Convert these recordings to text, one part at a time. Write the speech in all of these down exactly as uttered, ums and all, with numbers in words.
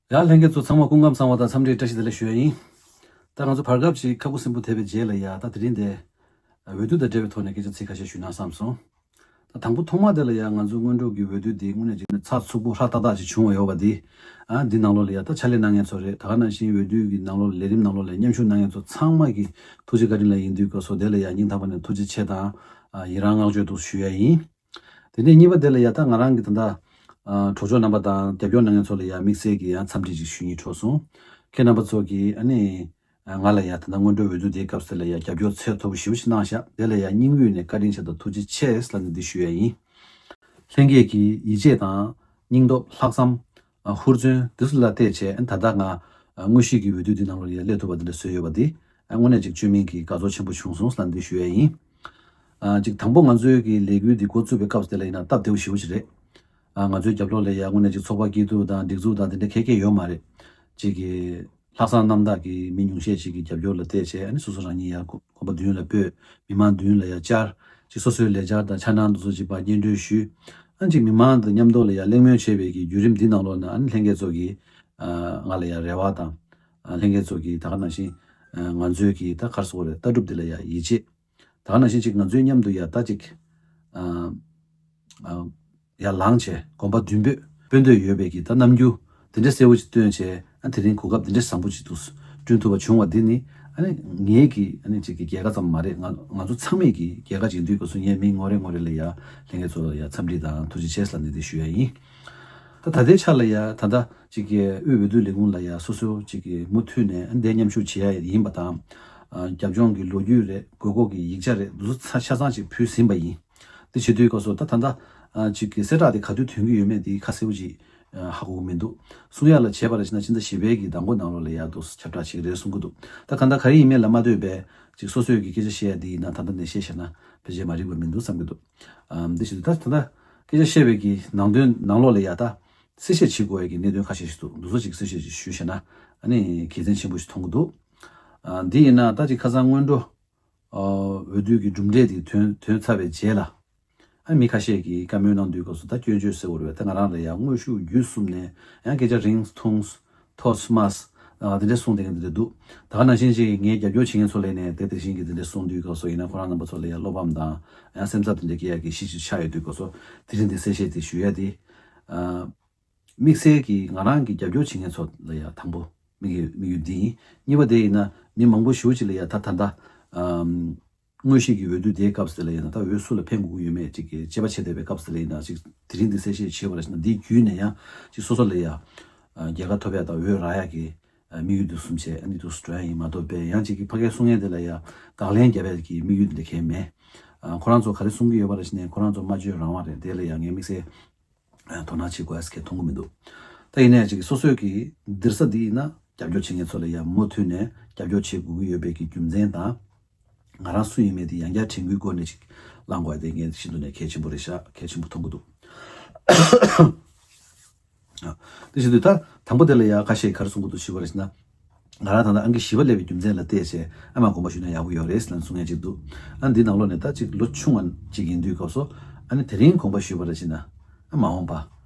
ཡ་ལྷན་རྒྱས་ཚོ་ཚང་མ་སྐུ་ཁམས་བཟང་བ་དང་འཚམས་འདྲིའི་བཀྲ་ཤིས་བདེ་ལེགས་ཞུ་ཡ་ཡིན། ད་ང་ཚོ་བར་སྐབས་ཤིག་ཁ་ཁུ་སིམ་པོ་ཐེབས་པའི་རྗེས་ལ་ཡ་ད་དེ་རིང་འདི་འོས་བསྡུ་དང་འབྲེལ་བའི་ཐོག་ནས་སྐད་ཆ་ཚིག་ཁ་ཤས་ཞུས་ན་བསམ་སོང་། ད་དང་པོ་ཐོག་མ་དེ་ལ་ཡ་ང་ཚོ་སྔོན་འགྲོ་གི་འོས་བསྡུ་འདི་དངོས་གནས་བྱས་ན་ཚགས་ཚུད་པོ་ཧྲ་ཏག་ཏག་ཅིག་བྱུང་བ་ཡོད་པ་འདི། ཨ་འདི་ནང་ལོགས་ལ་ཡ་ད་ཕྱག་ལས་གནང་མཁན་ཚོ་རེད། ད་ག་ནང་བཞིན་འོས་བསྡུ་གི་ནང་ལོགས་ལས་རིམ་ནང་ལོགས་ལ་མཉམ་ཞུགས་གནང་མཁན་ཚོ་ཚང་མ་གི་ཐུགས་རྗེ་བཀའ་དྲིན་ལ་ཡིན་དུས་སྐབས་སུ་དེ་ལ་ཡ་སྙིང་ཐག་པ་ནས་ཐུགས་རྗེ་ཆེ་དང་། ཨ་ཡི་རང་བསྔགས་བརྗོད་དུ་ཞུ་ཡ་ཡིན། དེ་ནས་གཉིས་པ་དེ་ལ་ཡ་ད་ང་རང་གི་ད་ལྟ་ཨ་གྲོགས་མཆོག་རྣམ་པ་དང་རྒྱབ་སྐྱོར་གནང་མཁན་ཚོ་ལ་ཡ་དམིགས་བསལ་གྱི་ཡང་འཚམས་འདྲི་ཅིག་ཞུ་སྙིང་འདོད་སོང་། ཁྱེད་རྣམ་པ་ཚོ་གིས་ཨ་ནི་ང་ལ་ཡ་ད་ལྟ་སྔོན་འགྲོའི་འོས་བསྡུ་དེའི་སྐབས་སུ་ལ་ཡ་རྒྱབ་སྐྱོར་ཚད་མཐོ་པོ་ཞེ་པོ་ཞིག་གནང་ཤག་དེ་ལ་ཡ་སྙིང་དབུས་ནས་བཀའ་དྲིན་ཆེ་དང་ཐུགས་རྗེ་ཆེ་ལབ་ནས་འདི་ཞུ་ཡ་ཡིན། ལྷན་རྒྱས་ཀྱི་ཡིད་ཆེས་དང་སྙིང་སྟོབས། ལྷག་བསམ། ཨ་ཧུར་བརྩོན་འདི་ཚོ་ལ་བལྟས་བྱས་ཨ་ད་ལྟ་ང་ཨ་དངོས་གཞི་གི་འོས་བསྡུ་འདི་ནང་ལ་ཡ་སླེབས་ཐུབ་པ་འདི་འདྲ་བཟོས་ཡོད་པ་འདི་ཨ་དངོས་གནས་ཅིག་བཅོས་མིན་གྱི་དགའ་ཚོར་ཆེན་པོ་བྱུང་སོང་ལབ་འདི་ཞུ་ཡ་ཡིན། ཨ་ཅིག་དང་པོ་ང་ཚོའི་གི་ལས་འགུལ་འདི་འགོ་བཙུགས་པའི་སྐབས་དེ་ལ་ཡིན་ན་སྟབས་བདེ་པོ་ཞེ་པོ་ཅིག་རེད། ཨ་ང་ཚོའི་རྒྱབ་ལོགས་ལ་ཡ་དངོས་གནས་ཅིག་ཚོགས་པ་སྐྱིད་སྡུག་དང་སྒྲིག་འཛུགས་དང་དེ་འདྲ་ག་གེ་ཡོད་མ་རེད། ཅིག་གི་ལྷག་བསམ་རྣམ་དག་གི་མི་ཉུང་ཤས་ཅིག་གི་རྒྱབ་སྐྱོར་ལ་བལྟས་བྱས་ཨ་ནི་སོ་སོ་རང་ཉིད་ཡ་གོམ་པ་མདུན་ལ་སྤོས། མི་མང་མདུན་ལ་ཡ་བཅར། ཅིག་སོ་སོའི་ལས་འཆར་དང་འཆར་སྣང་དེ་ཚོ་ཅིག་ཕར་སྙན་སྒྲོན་ཞུས། ཨ་ཅིག་མི་མང་དང་མཉམ་དུ་ལ་ཡ་གླེང་མོལ་བྱས་པའི་གི་བརྒྱུད་རིམ་འདི་ནང་ལོགས་ན་ཨ་ནི་ལྷན་རྒྱས་ཚོ་གིས་ཨ་ང་ལ་ཡ་རེ་བ་དང་། ཨ་ལྷན་རྒྱས་ཚོ་གིས་ད་ག་ནང་བཞིན་ཨ་ང་ཚོའི་གི་ད་ག་རེ་ཟེར་དགོས་རེད། ལྟ་གྲུབ་འདི་ལ་ཡ་ཡིད་ཆེས། ད་ག་ནང་བཞིན་ཅིག་ང་ཚོའི་མཉམ་དུ་ཡ་ད་ཅིག་ཨ་ཨ་ཡར་ལངས་བྱས་གོམ་པ་མདུན་སྤོས་སྤོ་འདོད་ཡོད་པའི་གི་ད་རྣམ་འགྱུར་དེ་འདྲ་གསལ་པོ་ཅིག་སྟོན་བྱས་ཨ་དེ་རིང་གོ་སྐབས་དེ་འདྲ་བཟང་པོ་ཅིག་འདུག་བསྐྲུན་ཐུབ་པ་བྱུང་བ་འདི་ནི་ཨ་ནི་ངའི་གི་ཨ་ནི་ཅིག་གི་རྒྱལ་ཁ་ཙམ་མ་རེད། ང་ང་ཚོ་ཚང་མས་གི་རྒྱལ་ཁ་ཅིག་འདུག་ག་སོ་ངས་མི་ངོ་རེ་ངོ་རེ་ལ་ཡ་ལྷན་རྒྱས་ཚོ་ལ་ཡ་འཚམས་འདྲི་དང་ཐུགས་རྗེ་ཆེ་ལབ་ནས་འདི་ཞུ་ཡ་ཡིན། ད་ད་ལྟའི་ཆ་ལ་ཡ་ད་ལྟ་ཅིག་གི་དབུས་འོས་བསྡུ་ལས་ཁུངས་ལ་ཡ་སོ་སོ་ཅིག་གི་མུ་མཐུད་ནས་ཨ་འདས་མཉམ་ཞུགས་བྱེད་ཡ་ཡིན་པ་དང་། ཨ་རྒྱབ་ལྗོངས་ཀྱི་ལོ་རྒྱུས་རེད། དགོས་མཁོ་གི་ཡིག་ཆ་རེད། འདི་ཚོ་ཆ་ཆ་ཚང་ཅིག་ཕུལ་ཟིན་པ་ཡིན། འདི་བྱེད་དུས་སྐབས་སུ་ད་ད་ལྟ་ཨ་ཅིག་གི་གསལ་བསྒྲགས་དེ་ག་དུས་ཐོན་གྱི་ཡོད་མེད་དེ་ཁ་གསལ་པོ་ཅིག་ཨ་ཧ་གོ་གི་མི་འདུག་གསུང་ཡ་ལ་བྱས་པ་རེད་ཟེར་ན་ཕྱི་ཟླ་བཞི་པའི་གི་ཟླ་མགོ་ནང་ལོགས་ལ་ཡ་འདུག་ཁྱབ་བསྒྲགས་བྱེད་ཀྱི་རེད་གསུང་གི་འདུག་ད་གང་ལྟར་ག་རེ་ཡིན་མིན་ལ་མ་ལྟོས་པའི་ཅིག་སོ་སོས་གི་སྐད་ཆ་བཤད་ཡ་འདི་ཡིན་ན་ད་ལྟ་ནས་བཤད་བཞག་ན་ཕལ་ཆེར་མ་འགྲིག་པ་མི་འདུག་བསམ་གྱི་འདུག་ཨ་འདི་བྱེད་དུས་ད་ད་ལྟ་སྐད་ཆ་བཤད་པའི་གི་ནང་དོན་ནང་ལོགས་ལ་ཡ་ད་གསལ་བཤད་བྱེད་དགོས་ཡ་གི་གནད་དོན་ཁ་ཤས་ཤིག་འདུག་འདི་ཚོ་ཅིག་གསལ་བཤད་ཅིག་ཞུས་བཞག་ན་ཨ་ནི་དགེ་མཚན་ཆེན་པོ་ཞིག་མཐོང་གི་འདུག་ཨ་འདི་ཡིན་ན་ད་ཅིག་ཁ་སང་སྔོན་འགྲོ་ཨ་འོས་བསྡུ་གི་གྲུབ་འབྲས་དེ་ཐོན་ཐོན་ཚར་བའི་རྗེས་ལ། ཨ་མི་ཁ་ཤས་ཀྱིས་བཀའ་མོལ་གནང་དུས་སྐབས་སུ་ད་སྐྱོན་བརྗོད་ཟེར་བ་རེད་པས། ད་ང་རང་ལ་ཡང་དངོས་ཤུགས་བརྒྱུད་གསུམ་ནས་ཡང་སྐད་ཆ་རིང་ཐུང་མཐོ་དམའ་ཨ་དེ་འདྲས་གསུང་བསྡད་མཁན་དེ་འདྲས་འདུག་ད་ག་ནང་བཞིན་ཅིག་ངའི་རྒྱབ་སྐྱོར་བྱེད་མཁན་ཚོ་ལ་ནས་དེ་དེ་བཞིན་གྱི་དེ་འདྲས་གསུང་དུས་སྐབས་སུ་ཡིན་ན་ཁོ་རང་རྣམ་པ་ཚོ་ལ་ཡང་བློ་ཕམ་དང་ཡང་སེམས་འཚབ་དེ་འདྲས་སྐྱེ་ཡག་གི་གཞི་ཅིག་ཆགས་ཡོད་དུས་སྐབས་སུ་དེ་རིང་འདི་གསལ་བཤད་དེ་ཞུ་ཡ་དེ། ཨ། དམིགས་བསལ་གྱིས་ང་རང་གི་རྒྱབ་སྐྱོར་བྱེད་མཁན་ཚོ་ལ་ཡང་དང་པོ་དམིགས་ཡུལ་དམིགས་ཡུལ་འདི་ཡིན། གཉིས་པ་དེ་ཡིན་ན་མི་མང་པོ་ཞེ་པོ་ཅིག་ལ་ཡང་ད་ད་ལྟ་ཨམ། དངོས་གཞི་གི་འོས་བསྡུ་དེའི་སྐབས་སུ་ལ་ཡིན་ན་ད་འོས་སུ་ལ་ཕན་དགོས་ཀྱི་ཡོད་མེད་ཅིག་གི་དཔྱད་པ་བྱེད་བསྡད་པའི་སྐབས་སུ་ལ་ཡིན་ན་ཅིག་དེ་རིང་འདི་གསལ་བཤད་བྱས་པ་ལ་ཕྱིན་ན་འདིའི་བརྒྱུད་ནས་ཡང་ཅིག་སོ་སོ་ལ་ཡང་རྒྱལ་ཁ་ཐོབ་ཡ་དང་འོས་རག་ཡ་གི་དམིགས་ཡུལ་དུ་བཟུང་བྱས་ཨ་ནི་དུ་སུ་འགྲོ་ཡ་ཡིན་མ་གཏོགས་པས་ཡང་ཅིག་གི་ཕ་གིའི་གསུང་མཁན་དེ་ལ་ཡང་དགག་ལན་རྒྱབ་ཡ་གི་དམིགས་ཡུལ་འདི་གང་ཡང་མེད། ཁོ་རང་ཚོ་ག་རེ་གསུང་གི་ཡོད་པ་རེད་ཟེར་ནས་ཁོ་རང་ཚོ་སྨྲ་བརྗོད་རང་དབང་རེད། དེ་ལ་ཡང་ངས་དམིགས་བསལ་དོ་སྣང་བྱེད་དགོས་ཡ་ཟེར་མཁན་མཐོང་གི་མི་འདུག་ད་ཡིན་ནའི་ཅིག་སོ་སོའི་གི་སྡིར་ས་འདི་ཡིན་ན་རྒྱབ་སྐྱོར་བྱེད་མཁན་ཚོ་ལ་ཡང་མུ་མཐུད་ནས་རྒྱབ་སྐྱོར་བྱེད་དགོས་ཀྱི་ཡོད་པའི་གི་རྒྱུ་མཚན་དང་། ང་རང་སུ་ཡིན་མིན་དེ་ཡང་བསྐྱར་དྲན་སྐུལ་སྒོ་ནས་ཅིག་བླང་དགོས་ཡ་དེ་ངས་ཤིན་ཏུ་ནས་གལ་ཆེན་པོ་རེད་ཤག་གལ་ཆེན་པོ་མཐོང་གི་འདུག་ཨ། དེ་བཞིན་དུ་ད་དང་པོ་དེ་ལ་ཡང་ཁ་ཤས་ག་རེ་གསུང་གི་འདུག་ཞུས་པ་རེད་ཟེར་ན། ང་རང་ད་ལྟ་ཨང་ཀི་བཞི་པ་སླེབས་པའི་རྒྱུ་མཚན་ལ་བལྟས་བྱས་ཨ་མ་དགོངས་པ་ཞུས་ན་ཡག་པོ་ཡོད་རེད་ཟེར་ནས་གསུང་མཁན་ཅིག་འདུག་ཨ་འདི་ནང་ལོགས་ནས་ད་ཅིག་ལོ་ཆུང་བ་ཅིག་ཡིན་དུས་སྐབས་སུ་ཨ་ནི་དེ་རིང་དགོངས་པ་ཞུས་པ་རེད་ཟེར་ན་ཨ་མ་འོངས་པ་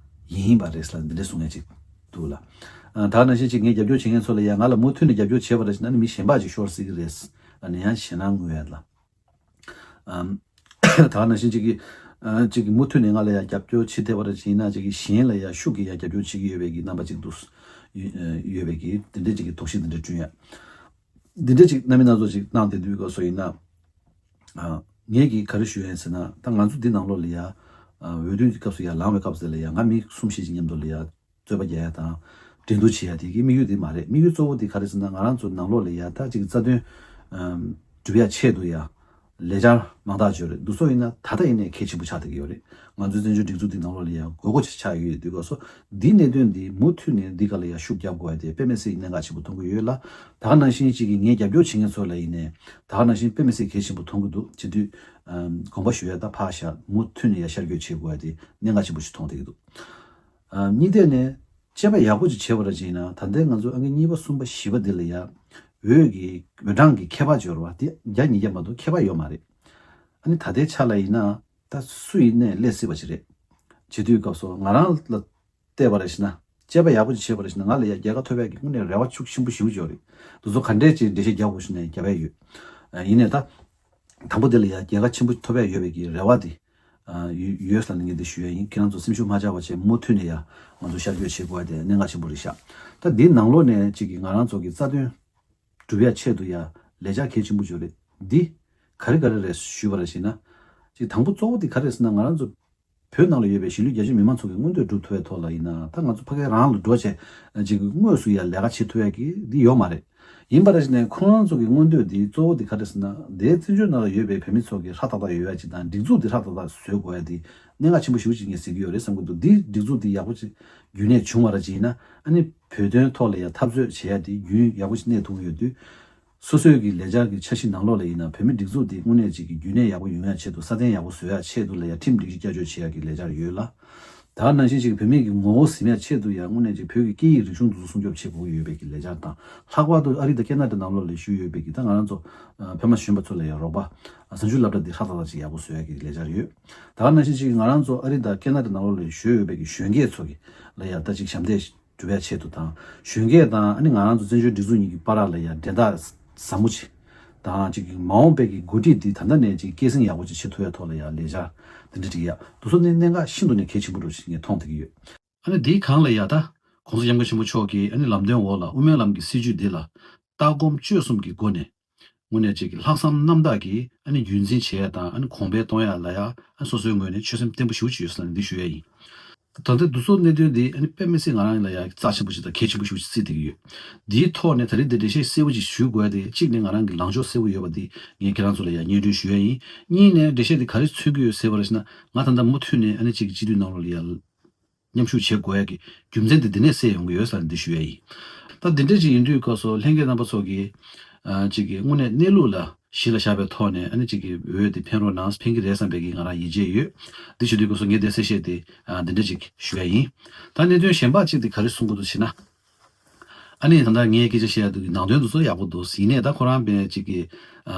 ཡིན་པ་རེད་ཟེར་ལ་འདི་འདྲས་གསུང་མཁན་ཅིག་འདུག་ལ། ཨ་ད་ནང་བཞིན་ཅིག་ངས་རྒྱབ་སྐྱོར་བྱེད་མཁན་ཚོ་ལ་ཡང་ང་ལ་མུ་མཐུད་ནས་རྒྱབ་སྐྱོར་བྱས་པ་རེད་ཟེར་ན་ཨ་ནི་མི་གཞན་པ་ཅིག་ཤོར་སྲིད་ཀྱི་རེད་ཟེར་ལ་ནི་ཡང་ཞེད་སྣང་ངུ་ཡ་ལ། ཨམ། ད་ག་ནང་བཞིན་གཅིག་གིས་ཨ་གཅིག་གིས་མུ་མཐུད་ནས་ང་ལ་ཡང་རྒྱབ་སྐྱོར་བྱེད་བསྡད་པ་རེད་ཅེ་ན་གཅིག་གིས་གཞན་ལ་ཡང་ཤུགས་ཀྱིས་ཡང་རྒྱབ་སྐྱོར་བྱེད་ཀྱི་ཡོད་པའི་གི་རྣམ་པ་གཅིག་འདུག་ཡོད་ཡོད་པའི་གི་དེ་འདྲའི་གཅིག་གི་དོགས་གཞི་དེ་འདྲ་བསྐྲུན་ཡ། འདི་འདྲའི་གཅིག་རྣམ་པ་སྣ་ཚོགས་གཅིག་གནང་བསྡད་དུས་སྐབས་སུ་ཡིན་ན། ཨ་ངས་གི་ག་རེ་ཞུ་ཡིན་ཟེར་ན་ད་ང་ཚོ་འདི་ནང་ལོགས་ལ་ཡ་ཨ་འོས་བསྡུ་གི་སྐབས་སུ་ཡ་ལངས་པའི་སྐབས་སུ་ལ་ཡ་ང་མི་གསུམ་བཞི་ཅིག་མཉམ་དུ་ལ་ཡ། རྩོད་པ་རྒྱག་ཡ་དང་། འགྲན་བསྡུར་བྱེད་ཡ་དེ་གི་དམིགས་ཡུལ་དེ་མ་རེད། དམིགས་ཡུལ་གཙོ་བོ་དེ་ག་རེ་ཟེར་ན་ང་རང་ཚོ་ནང་ལོགས་ལ་ཡ་ད་ཅིག་རྩ་དོན་སྒྲུབ་ཡ་ཆེད་དུ་ཡ་ལས་འཆར་མང་དག་བརྗོད་རེད། འདུག་སོ་ཡིན་ན་ད་ལྟ་ཡིན་ནའི་གལ་ཆེན་པོ་ཆགས་བསྡད་ཀྱི་ཡོད་རེད། ང་ཚོའི་བཙན་བྱོལ་སྒྲིག་འཛུགས་འདི་ནང་ལོགས་ལ་ཡ་དགོས་མཁོ་ཆེ་ཆགས་ཡོད་དུས་སྐབས་སུ་འདིའི་གནད་དོན་འདི་མུ་མཐུད་ནས་འདི་ག་ལ་ཡ་ཤུགས་རྒྱབ་དགོས་ཡ་དེ་དཔེ་མི་སྲིད་གནད་འགག་ཆེན་པོ་མཐོང་གི་ཡོད་ལ། ད་ག་ནང་བཞིན་ཅིག་གི་ངས་རྒྱབ་སྐྱོར་བྱེད་མཁན་ཚོ་ལ་ཡིན་ནའི་ད་ག་ནང་བཞིན་དཔེ་མི་སྲིད་གལ་ཆེན་པོ་མཐོང་གི་འདུག་བྱེད་དུས་དགོངས་པ་ཞུ་ཡ་ད་ཕར་བཞག་མུ་མཐུད་ནས་ཡ་ཤར་བསྐྱོད་བྱེད་དགོས་ཡ་དེ་གནད་འགག་ཆེན་པོ་ཞིག་མཐོང་བསྡད་ཀྱི་འདུག་ཨ་གཉིས་ཐད་ནས་དཔྱད་པ་ཡག་པོ་ཅིག་བྱས་པ་ར་ཅིག་ཡིན་ན་ད་ལྟའི་ང་ཚོ་ཨང་ཀི་གཉིས་པ་གསུམ་པ་བཞི་པ་འདི་ལ་ཡ་འོས་ཀྱི་འོས་གྲངས་ཀྱི་ཁྱད་པར་འབྱོར་བ་དེ་བརྒྱ་ཉིས་བརྒྱ་མ་གཏོགས་ཁྱད་པར་ཡོད་མ་རེད། ཨ་ནི་ད་ལྟའི་ཆ་ལ་ཡིན་ན་ད་སུ་ཡིན་ནའི་སླེབས་སྲིད་པ་ཅིག་རེད། བྱེད་དུས་སྐབས་སུ་ང་རང་ལ་བལྟས་པ་ར་ཞིག་ན་ དཔྱད་པ་ཡག་པོ་ཅིག་བྱས་པ་རེད་ཟེར་ན་ང་ལ་ཡ་རྒྱལ་ཁ་ཐོབ་ཡག་གི་དངོས་གནས་རེ་བ་ཤུགས་ཆེན་པོ་ཞེ་པོ་ཅིག་ཡོད་རེད། འདི་ཚོ་ག་འདྲས་ཅིག་འགྲེལ་བཤད་རྒྱག་དགོས་ཞུས་ནས་རྒྱབ་ཡ་ཡོད། ཡིན་ནའི་ད། དང་པོ་དེ་ལ་ཡ་རྒྱལ་ཁ་ཆེན་པོ་ཐོབ་ཡ་ཡོད་པའི་གི་རེ་བ་དེ་ཡོད་ཡོད་ས་ནས་ངས་འདི་ཞུ་ཡ་ཡིན། ཁྱེད་རང་ཚོ་སེམས་ཤུགས་མ་ཆག་པ་བྱས་མུ་མཐུད་ནས་ཡ་ང་ཚོ་ཤར་བསྐྱོད་བྱེད་དགོས་ཡ་དེ་གནད་འགག་ཆེན་པོ་རེད་ཤག་ད་འདིའི་ནང་ལོགས་ནས་གཅིག་གི་ང་རང་ཚོ་གི་རྩ་དོན་སྒྲུབ་ཡ་ཆེད་དུ་ཡ་ལས་འཆར་གལ་ཆེན་པོ་ཅིག་རེད། འདི་ག་རེ་ག་རེ་རེད་ཞུས་པ་རེད་ཞེ་ན། གཅིག་དང་པོ་གཙོ་བོ་དེ་ག་རེ་རེད་ཟེར་ན་ང་རང་ཚོ་བོད་ནང་ལ་ཡོད་པའི་གཞིས་ལུས་རྒྱ་ཆེ་མི་མང་ཚོ་གི་མངོན་འདོད་སྒྲུབ་ཐུབ་པའི་ཐོག་ལ་ཡིན་ན་ད་ང་ཚོ་ཕ་གི་རང་ལ་འགྲོ་བྱས་ཅིག་དངོས་སུ་ཡ་ལས་ཀ་བྱེད་ཐུབ་ཡ་གི་འདི་ཡོད་མ་རེད། ཡིན་པ་རེད་ཞེ་ན་ཁོང་རང་ཚོ་གི་མངོན་འདོད་འདི་གཙོ་བོ་འདི་ག་རེ་ཟེར་ན་འདིའི་བཙན་བྱོལ་ནང་ལ་ཡོད་པའི་བོད་མི་ཚོ་གི་ཧྲ་ཏག་ཏག་ཡོད་ཡ་ཅིག་དང་སྒྲིག་འཛུགས་འདི་ཧྲ་ཏག་ཏག་བཟོ་དགོས་ཡ་འདི་གནད་འགག་ཆེན་པོ་ཞེ་པོ་ཅིག་ངས་ཟེར་གི་ཡོད་རེད་བསམ་གི་འདུག་འདི་སྒྲིག་འཛུགས་འདི་ཡག་པོ་ཅིག་རྒྱུན་གནས་བྱུང་བ་ར་ཅིག་ཡིན་ན་ཨ་ནི་བོད་དོན་ཐོག་ལ་ཡ་འཐབ་རྩོད་བྱེད་ཡ་འདི་རྒྱུན་ཡག་པོ་ཅིག་གནས་ཐུབ་ཀྱི་ཡོད་དུས། སོ་སོའི་གི་ལས་འཆར་གི་འཆར་གཞི་ནང་ལོགས་ལ་ཡིན་ན་བོད་མི་སྒྲིག་འཛུགས་འདི་དངོས་གནས་ཅིག་གི་རྒྱུན་གནས་ཡག་པོ་ཡོང་ཡ་ཆེད་དུ་སྲ་བརྟན་ཡག་པོ་བཟོ་ཡ་ཆེད་དུ་ལ་ཡ་ཁྲིམས་སྒྲིག་གཞི་བསྐྱར་བཅོས་བྱེད་ཡ་གི་ལས་འཆར་ཡོད་ལ། ད་ག་ནང་བཞིན་ཅིག་བོད་མི་གི་ངོ་བོ་ཟིན་ཡ་ཆེད་དུ་ཡ་དངོས་གནས་ཅིག་བོད་ཀྱི་སྐད་ཡིག་རིག་གཞུང་དེ་ཚོ་སྲུང་སྐྱོབ་བྱེད་དགོས་ཀྱི་ཡོད་པའི་གི་ལས་འཆར་དང་ལྷག་པར་དུ་ཨ་རི་དང་ཁེ་ན་ཌ་ནང་ལོགས་ལ་བཞུགས་ཡོད་པའི་གི་ད་ང་རང་ཚོ་ཕ་མ་གཞོན་པ་ཚོ་ལ་ཡ་རོགས་པ་གཟའ་མཇུག་སློབ་གྲྭ་འདི་ཧྲ་ཏག་ཏག་ཅིག་ཡག་པོ་བཟོ་ཡ་གི་ལས་འཆར་ཡོད། ད་ག་ནང་བཞིན་ཅིག་ང་རང་ཚོ་ཨ་རི་དང་ཁེ་ན་ཌ་ནང་ལོགས་ལ་བཞུགས་ཡོད་པའི་གི་གཞོན་སྐྱེས་ཚོ་གི་ལ་ཡ་ད་ཅིག་ཞབས་འདེགས་སྒྲུབ་ཡ་ཆེད་དུ་དང་གཞོན་སྐྱེས་དང་ཨ་ནི་ང་རང་ཚོ་བཙན་བྱོལ་སྒྲིག་འཛུགས་གཉིས་ཀྱི་བར་ལ་ཡ་འབྲེལ་ཐག་ཟབ་མོ་ཅིག་དང་ཅིག་མ་འོངས་པའི་གི་འགོ་ཁྲིད་འདི་ད་ལྟ་ནས་ཅིག་སྐྱེད་སྲིང་ཡག་པོ་ཅིག་བྱེད་ཐུབ་ཡ་ཐོག་ལ་ཡ་ལས་འཆར་འདི་འདྲ་བསྒྲིགས་ཡ་དེ་ཚོ་ནི་གནད་འགག་ཤིན་ཏུ་ནས་གལ་ཆེན་པོ་འདྲ་ཞིག་ངས་མཐོང་བསྡད་ཀྱི་ཡོད། ཨ་ནི་འདིའི་སྒང་ལ་ཡ་ད་༸གོང་ས་༸སྐྱབས་མགོན་ཆེན་པོ་མཆོག་གི་ཨ་ནི་ལམ་སྟོན་འོག་ལ་དབུ་མའི་ལམ་གྱི་སྲིད་བྱུས་འདི་ལ་ལྟ་སྒོམ་སྤྱོད་གསུམ་གྱི་སྒོ་ནས། དངོས་གནས་ཅིག་གི་ལྷག་བསམ་རྣམ་དག་གིས་ཨ་ནི་རྒྱུན་འཛིན་བྱེད་ཡ་དང་ཨ་ནི་གོང་འཕེལ་གཏོང་ཡ་ལ་ཡ་ཨ་ནི་སོ་སོའི་ངོས་ནས་ཆོད་སེམས་བརྟན་པོ་ཞེ་པོ་ཅིག་ཡོད་ཟེར་ནས་འདི་ཞུ་ཡ་ཡིན། ད་ལྟ་འདི་ཚོ་གནད་དོན་འདི་ཨ་ནི་དཔེ་མི་སྲིད་ང་རང་ལ་ཡ་རྩ་ཆེན་པོ་ཞིག་དང་གལ་ཆེན་པོ་ཞེ་པོ་ཅིག་བརྩིས་བསྡད་ཀྱི་ཡོད། འདིའི་ཐོག་ནས་ད་རེས་འདི་འགྲེལ་བཤད་གསལ་པོ་ཅིག་ཞུ་དགོས་ཡ་དེ་གཅིག་ནས་ང་རང་གི་ལངས་ཕྱོགས་གསལ་པོ་ཡོད་པ་འདི་ངས་ཁྱེད་རང་ཚོ་ལ་ཡ་སྙན་སྒྲོན་ཞུ་ཡ་ཡིན། གཉིས་ནས་འགྲེལ་བཤད་འདི་ག་རེ་མཚོན་གྱི་ཡོད་ཟེར་བ་རེད་ཟེར་ན་ང་ད་ལྟ་མུ་མཐུད་ནས་ཨ་ནི་གཅིག་གི་སྤྱི་འཐུས་ནང་ལོགས་ལ་ཡ། མཉམ་ཞུགས་བྱེད་དགོས་ཡ་གི་རྒྱུ་མཚན་དེ་འདི་ནས་གསལ་ཡོང་གི་ཡོད་ཟེར་ནས་འདི་ཞུ་ཡ་ཡིན། ད་འདི་འདྲ་ཅིག་ཡིན་དུས་སྐབས་སུ་ལྷན་རྒྱས་རྣམ་པ་ཚོ་གིས་ཨ་ཅིག་གི་དངོས་གནས་གནས་ལུགས་ལ་གཞི་ལ་བཞག་པའི་ཐོག་ནས་ཨ་ནི་ཅིག་གི་འོས་དེ་འཕེན་རོགས་གནང་ཕན་གྱི་རེད་བསམ་པའི་གི་ང་རང་ཡིད་ཆེས་ཡོད། འདི་ཞུ་དུས་སྐབས་སུ་ངས་འདི་གསལ་བཤད་དེ་ཨ་འདི་འདྲ་ཅིག་ཞུ་ཡ་ཡིན། ད་གནད་དོན་གཞན་པ་ཅིག་དེ་ག་རེ་གསུང་གི་འདུག་ཟེར་ན། ཨ་ནི་ད་ལྟ་ངས་སྐད་ཆ་བཤད་ཡ་འདུག་གི་ནང་དོན་དེ་ཚོ་ཡག་པོ་འདུག་ཡིན་ནའི་ད་ཁོ་རང་པས་ཅིག་གི་ཨ་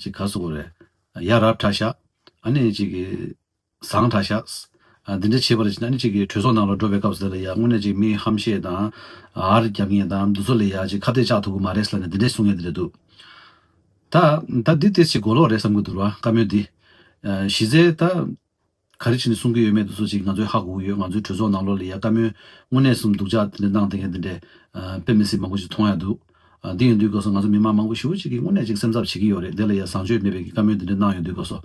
ཅིག་ག་རེ་ཟེར་དགོས་རེད། ཡ་རབས་དྲག་ཤག་ཨ་ནི་ཅིག་གི་ཟང་དྲག་ཤག་ཨ་འདི་འདྲ་བྱས་པ་རེད་ཅེ་ན་ཨ་ནི་གཅིག་གིས་གྲོས་ཚོགས་ནང་ལ་འགྲོ་བའི་སྐབས་སུ་དེ་ལ་ཡ་དངོས་གནས་ཅིག་མི་ཧམ་བཤད་དང་ཨར་རྒྱབ་མཁན་དང་འདི་ཚོ་ལ་ཡ་ཅིག་ཁ་གཏད་བཅག་ཐུབ་ཀྱི་མ་རེད་ཟེར་ནས་འདི་འདྲས་གསུང་མཁན་དེ་འདྲ་འདུག་ད་ད་འདི་དེ་ཅིག་གོ་ལོག་རེད་བསམ་གྱི་འདུག་ར་བཀའ་མོལ་འདི། ཨ་གཞི་རྩའི་ད་ག་རེ་བྱས་ནས་གསུང་གི་ཡོད་མེད་དེ་ཚོ་ཅིག་ང་ཚོས་ཧ་གོ་གི་ཡོད། ང་ཚོའི་གྲོས་ཚོགས་ནང་ལོགས་ལ་ཡ་བཀའ་མོལ་དངོས་གནས་སུ་སྡུག་ཅག་དེ་འདྲ་གནང་བསྡད་མཁན་དེ་འདྲས་ཨ་དཔེ་མི་སྲིད་མང་པོ་ཞིག་མཐོང་ཡ་འདུག་ཨ་འདི་ཡིན་དུས་སྐབས་སུ་ང་ཚོ་མི་མང་མང་པོ་ཞེ་པོ་ཅིག་གིས་དངོས་གནས་ཅིག་སེམས་འཚབ་བྱེད་ཀྱི་ཡོད་རེད། དེ་ལ་ཡ་བཟང་སྤྱོད་མེད་པའི་གི་བཀའ་མོལ་འདི་འདྲ་གནང་ཡོང་དུས་སྐབས་སུ།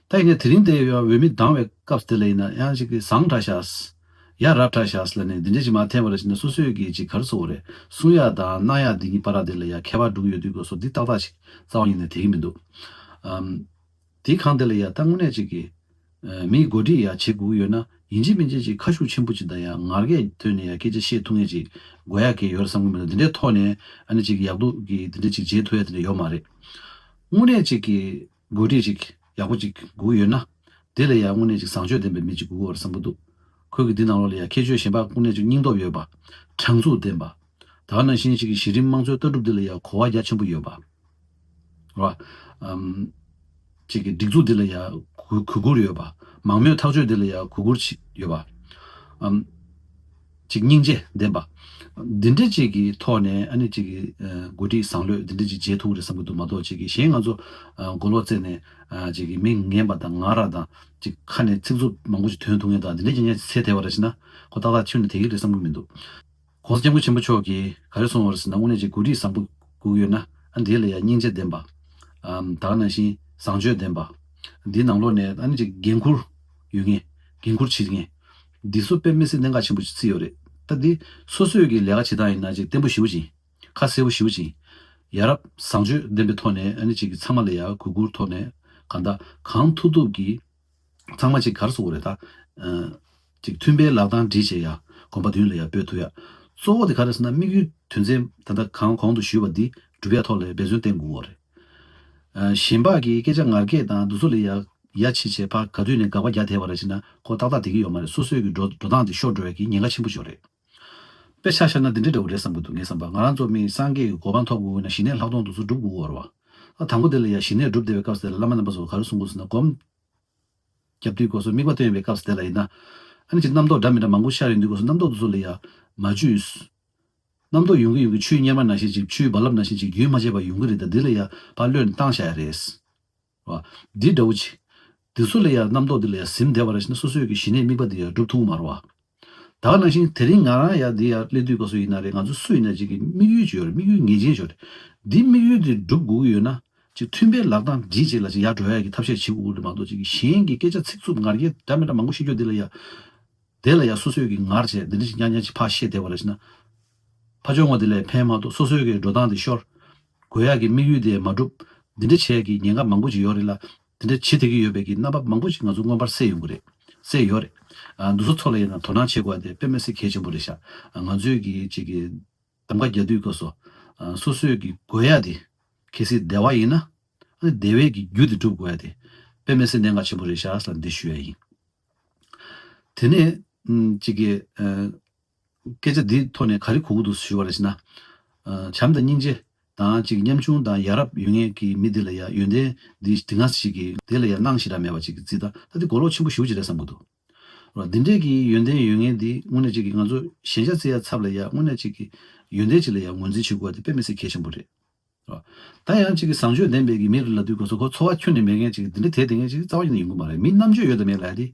ད་ཡིན་ནའི་དེ་རིང་དེ་ཡ་འོས་མི་བདམས་པའི་སྐབས་དེ་ལ་ཡིན་ན་ཡང་ཅིག་གིས་ཟང་དྲགས་ཤག་ཡ་རབས་དྲགས་ཤག་ལབ་ནས་འདི་འདྲ་ཅིག་མར་འཐེན་པ་རེད་ཅེ་ན་སོ་སོས་གི་ཅིག་ག་རེ་ཟེར་དགོས་རེད། གསུང་ཡ་དང་གནང་ཡ་འདི་གཉིས་བར་དེ་ལ་ཡ་ཁྱད་པར་འགྲོ་གི་ཡོད་དུས་སྐབས་སུ་འདི་ཏག་ཏག་ཅིག་རྩ་བ་ཉིད་ནས་དེ་གི་མི་འདུག་ཨམ། དེའི་སྒང་དེ་ལ་ཡ་ད་དངོས་གནས་ཅིག་གིས་ཨ་མིའི་གོ་སྒྲིག་ཡ་བྱེད་དགོས་ཀྱི་ཡོད་ན་ཡིན་གཅིག་མིན་གཅིག་ཅིག་ཁ་ཤུགས་ཆེན་པོ་ཅིག་དང་ཡ་ངར་སྐད་ཐོན་ནས་ཡ་སྐད་ཆ་བཤད་ཐུབ་མཁན་ཅིག་དགོས་ཡ་གི་ཡོད་རེད་བསམ་གྱི་མི་འདུག་འདི་འདྲའི་ཐོག་ནས་ཨ་ནི་ཅིག་ཡག་སྡུག་གི་འདི་འདྲ་ཅིག་བྱེད་ཐུབ་ཡ་དེ་འདྲ་ཡོད་མ་རེད། དངོས་གནས་ཅིག་གིས་འགོ་ཁྲིད་ཅིག་ཡག་པོ་ཅིག་དགོས་ཡོད་ན། དེ་ལ་ཡང་དངོས་གནས་ཅིག་བཟང་སྤྱོད་ལྡན་པའི་མི་ཅིག་དགོས་ཀྱི་ཡོད་རེད་བསམ་གྱི་འདུག་ཁོས་གི་འདི་ནང་ལོགས་ལ་ཡང་ཁྱད་ཆོས་གཞན་པ་དངོས་གནས་ཅིག་སྙིང་སྟོབས་ཡོད་པ། དྲང་ཚུགས་ལྡན་པ། ད་ག་ནང་བཞིན་ཅིག་གི་གཞི་རིམ་དམངས་གཙོའི་ལྟ་གྲུབ་འདི་ལ་ཡང་གོ་བ་རྒྱ་ཆེན་པོ་ཡོད་པ། རེད་བ། ཨམ། ཅིག་གི་སྒྲིག་འཛུགས་འདི་ལ་ཡང་གུས་གུས་བཀུར་ཡོད་པ། མང་མོས་ཐག་གཅོད་འདི་ལ་ཡང་གུས་བཀུར་ཅིག་ཡོད་པ། ཨམ། ཅིག་སྙིང་རྗེ་ལྡན་པ། འདི་འདྲ་ཅིག་གི་ཐོག་ནས་ཨ་ནི་ཅིག་གི་ཨ་འགོ་ཁྲིད་བཟང་ལོས་འདི་འདྲ་ཅིག་བྱེད་ཐུབ་ཀྱི་རེད་བསམ་གྱི་འདུག་མ་གཏོགས་ཅིག་གི་གཞན་ང་ཚོ་ཨ་མགོ་ལོག་བཙལ་ནས་ཨ་ཅིག་གི་མི་ངན་པ་དང་ངར་བ་དང་ཅིག་ཁ་ནས་ཚིག་རྩུབ་མང་པོ་ཅིག་ཐོན་ཐུབ་མཁན་དང་འདི་འདྲ་ཅིག་ཉན་ཚེ་དེ་བ་རེད་ཟེར་ན་ཁོ་ཏག་ཏག་ཁྱོན་ནས་དེ་གི་རེད་བསམ་གྱི་མི་འདུག་གོང་ས་སྐྱབས་མགོན་ཆེན་པོ་མཆོག་གིས་ག་རེ་གསུངས་པ་རེད་ཟེར་ན་དངོས་གནས་ཅིག་འགོ་ཁྲིད་བཟང་པོ་དགོས་ཀྱི་ཡོད་ན་ཨ་འདི་ལ་ཡང་སྙིང་རྗེ་ལྡན་པ། ཨམ་ད་ག་ནང་བཞིན་བཟང་སྤྱོད་ལྡན་པ། འདིའི་ནང་ལོགས་ནས་ཨ་ནི་ཅིག་འགན་འཁུར་ཡོད་མཁན། འགན་འཁུར་བྱེད་མཁན། འདི་ཚོ་དཔེ་མི་སྲིད་གནད་འགག་ཆེན་པོ་ཞིག་བརྩིས་ཡོད་རེད། ད་འདི་སོ་སོས་ཀྱི་ལས་ཀ་བྱེད་སྟངས་ཡིན་ན་ཅིག་བརྟན་པོ་ཞེ་པོ་ཅིག་ཁ་གསལ་པོ་ཞེ་པོ་ཅིག་ཡ་རབས་བཟང་སྤྱོད་ལྡན་པའི་ཐོག་ནས་ཨ་ནི་ཅིག་གི་ཚང་མ་ལ་ཡ་གུས་བཀུར་ཐོག་ནས་གང་ལྟར་གང་ཐུབ་ཐུབ་ཀྱིས་ཚང་མ་ཅིག་ག་རེ་ཟེར་དགོས་རེད་ད། ཨ་ཅིག་མཐུན་པའི་ལག་རྡང་སྒྲིལ་བྱས་ཡ་གོམ་པ་མདུན་ལ་ཡ་སྤོས་ཐུབ་ཡ། གཙོ་བོ་དེ་ག་རེ་ཟེར་ན་དམིགས་ཡུལ་དོན་ཚན་ད་ལྟ་གང་གོང་དུ་ཞུས་པ་འདི་འགྲུབ་ཡ་ཐོག་ལ་འབད་བརྩོན་བསྟེན་དགོས་པ་རེད། ཨ་གཞན་པ་གི་སྐད་ཆ་ངར་སྐད་དང་འདི་ཚོ་ལ་ཡ་ཡ་ཕྱི་བྱས་ཕར་ག་དུས་ནས་དགག་པ་རྒྱག་བསྡད་པ་རེད་ཅེ་ན་ཁོ་ཏག་ཏག་བསྡད་ཀྱི་ཡོད་མ་རེད། སོ་སོའི་གི་འགྲོ་འགྲོ་སྟངས་དེ་ཤོར་འགྲོ་ཡ་གི་ཉེན་ཁ་ཆེན་པོ་ཞིག་རེད། དཔེ་ཆ་བཞག་ན་འདི་འདྲ་འདྲ་བོ་རེད་བསམ་གྱི་འདུག་ངས་བསམ་པ་ང་རང་ཚོ་མི་སངས་རྒྱས་ཀྱི་གོ་འཕང་ཐོབ་དགོས་ན་ཞི་གནས་ལྷག་མཐོང་དེ་ཚོ་སྒྲུབ་དགོས་པ་རེད་བ། ད་དང་པོ་དེ་ལ་ཡ་ཞི་གནས་སྒྲུབ་བསྡད་པའི་སྐབས་སུ་དེ་ལ་བླ་མ་རྣམ་པ་ཚོ་ག་རེ་གསུང་དགོས་ཟེར་ན་སྒོམ་རྒྱབ་དུས་སྐབས་སུ་དམིགས་པ་བཏོན་པའི་སྐབས་སུ་དེ་ལ་ཡིན་ན་ཨ་ནི་ཅིག་རྣམ་རྟོག་འདྲ་མི་འདྲ་མང་པོ་ཤར་ཡོང་དུས་སྐབས་སུ་རྣམ་རྟོག་དེ་ཚོ་ལ་ཡ་ མ་བཅོས། རྣམ་རྟོག་ཡོང་གི་ཡོང་གི་ཆུའི་གཉེར་མ་ནང་བཞིན་ཅིག་ཆུའི་རྦ་རླབས་ནང་བཞིན་ཅིག་རྒྱུན་མ་ཆད་པར་ཡོང་གི་རེད། ད་འདི་ལ་ཡ་ཕར་གློད་ནས་བཏང་བཞག་ཡ་རེད། བ། འདི་འདྲ་བོ་ཅིག་འདི་ཚོ་ལ་ཡ་རྣམ་རྟོག་འདི་ལ་ཡ་ཟིན་བསྡད་པ་རེད་ཟེར་ན་སོ་སོའི་གི་ཞི་གནས་དམིགས་པ་འདི་ཡ་འགྲུབ་ཐུབ་ཀྱི་མ་རེད་བ། ད་ག་ནང་བཞིན་དེ་རིང་ང་རང་ཡ་འདི་ཡ་སླེབས་དུས་སྐབས་སུ་ཡིན་ན་རེད། ང་ཚོ་སུ་ཡིན་ན་ཅིག་གི་དམིགས་ཡུལ་ཅིག་ཡོད་རེད། དམིགས་ཡུལ་ངེས་ཅན་ཅིག་ཡོད་རེད། འདི་དམིགས་ཡུལ་འདི་འགྲུབ་དགོས་ཀྱི་ཡོད་ན་ཅིག་མཐུན་པའི་ལག་རྡང་སྒྲིལ་བྱས་ལ་ཅིག་ཡར་འགྲོ་ཡ་གི་ཐབས་ཤེས་བྱེད་དགོས་ཀྱི་རེད་མ་གཏོགས་ཅིག་གི་གཞན་གྱི་སྐད་ཆ་ཚིག་རྩུབ་ངར་སྐད་འདྲ་མི་འདྲ་མང་པོ་བཤད་རྒྱུ་འདི་ལ་ཡ། དེ་ལ་ཡ་སོ་སོས་ཀྱི་ངར་བྱས་འདི་འདྲ་ཞིག་རྐྱང་རྐྱང་ཞིག་ཕར་བཤད་བསྡད་པ་རེད་ཟེར་ན། ཕར་ཕྱོགས་ངོ་དེ་ལས་ཕན་མ་ཐོགས། སོ་སོའི་གི་འགྲོ་སྟངས་དེ་ཤོར། དགོས་ཡག་གི་དམིགས་ཡུལ་དེ་མ་འགྲུབ། འདི་འདྲ་བྱས་ཀྱི་ཉེན་ཁ་མང་པོ་ཞིག་ཡོད་རེད་ལ། འདི་འདྲ་བྱེད་བསྡད་ཀྱི་ཡོད་པའི་གི་རྣམ་པ་མང་པོ་ཞིག་ང་ཚོ་མངོན་པར་གསལ་ཡོང་གི་རེད། གསལ་ཡོད་རེད། ཨ། འདི་ཚོ་ཚོ་ལ་ཡིན་ན་དོ་སྣང་བྱེད་དགོས་དེ་དཔེ་མི་སྲིད་གལ་ཆེན་པོ་རེད་ཤག་ང་ཚོས་ཀྱི་ཅིག་གི་གདམ་ག་རྒྱག་དུས་སྐབས་སུ། ཨ། སོ་སོའི་གི་དགོས་ཡག་དེ་གལ་སྲིད་བདེ་བ་ཡིན་ན། ཨ་ནི་བདེ་བའི་གི་རྒྱུ་དེ་སྒྲུབ་དགོས་ཡ་དེ་དཔེ་མི་སྲིད་གནད་འགག་ཆེན་པོ་རེད་ཤག་ཟེར་ལ་འདི་ཞུ་ཡ་ཡིན། དེ་ནས་ཨམ། ཅིག་གི་ཨ། སྐད་ཆ་འདིའི་ཐོག་ནས་ག་རེ་གོ་གི་འདུག་ཞུ་བ་རེད་ཟེར་ན། ཨ། བྱམས་དང་སྙིང་རྗེ་དང་ཅིག་ཉམ་ཆུང་དང་ཡ་རབས་ཡོད་མཁན་གྱི་མི་འདི་ལ་ཡ་ཡོན་ཏན་འདི་འདི་སྔ་ཞིག་གི་དེ་ལ་ཡ་སྣང་ཞེ་དྲག་མེད་པ་ཅིག་གི་རྩིས་ད་ད་འདི་གོ་ལོག་ཆེན་པོ་ཞེ་པོ་ཅིག་རེད་བསམ་གི་འདུག་འདི་འདྲས་ཀྱི་ཡོན་ཏན་ཡོད་མཁན་འདི་དངོས་གནས་ཅིག་གི་ང་ཚོ་ཞན་ཆ་རྩི་ཡ་ཚབ་ལ་ཡ་དངོས་གནས་ཅིག་གི་ཡོན་ཏན་ཅིག་ལ་ཡ་ངོས་འཛིན་བྱེད་དགོས་པ་དེ་དཔེ་མི་སྲིད་གལ་ཆེན་པོ་རེད། ད་ཡང་ཅིག་གི་བཟང་སྤྱོད་ལྡན་པའི་གི་མི་རེ་ལབ་དུས་སྐབས་སུ་ཁོ་འཚོ་བ་ཁྱོན་ནས་མེད་མཁན་ཅིག་འདི་འདྲ་དེ་དེ་མཁན་ཅིག་རྩ་བ་ཉིད་ནས་ཡོང་གི་མ་རེད། མི་རྣམ་དཔྱོད་ཡོད་དང་མེད་ལབ་ཡ་དེ།